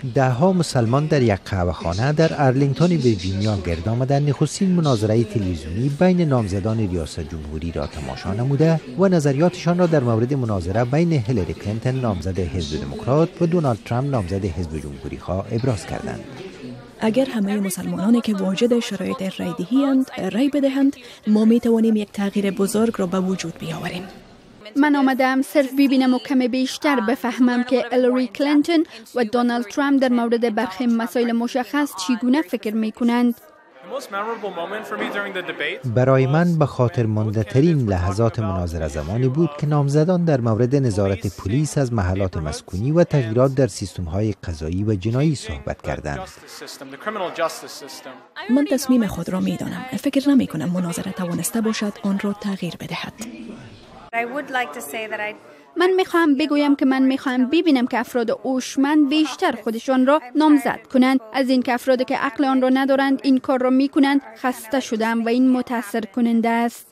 ده ها مسلمان در یک قهوه‌خانه در ارلینگتون ویرجینیا گرد آمدند، نخستین مناظره تلویزیونی بین نامزدان ریاست جمهوری را تماشا نموده و نظریاتشان را در مورد مناظره بین هیلاری کلینتون، نامزد حزب دموکرات، و دونالد ترامپ، نامزد حزب جمهوری خواه، ابراز کردند. اگر همه مسلمانانی که واجد شرایط رای اند رای بدهند، ما می توانیم یک تغییر بزرگ را به وجود بیاوریم. من آمدم صرف ببینم و کمی بیشتر بفهمم که هیلاری کلینتون و دونالد ترامپ در مورد برخی مسائل مشخص چگونه فکر می کنند. برای من به خاطر مانده ترین لحظات مناظره زمانی بود که نامزدان در مورد نظارت پلیس از محلات مسکونی و تغییرات در سیستم های قضایی و جنایی صحبت کردند. من تصمیم خود را می دانم. فکر نمی کنم مناظره توانسته باشد آن را تغییر بدهد. من میخواهم بگویم که من میخواهم ببینم که افراد هوشمند بیشتر خودشان را نامزد کنند. از اینکه افرادی که عقل آن را ندارند این کار را میکنند خسته شدم و این متاثر کننده است.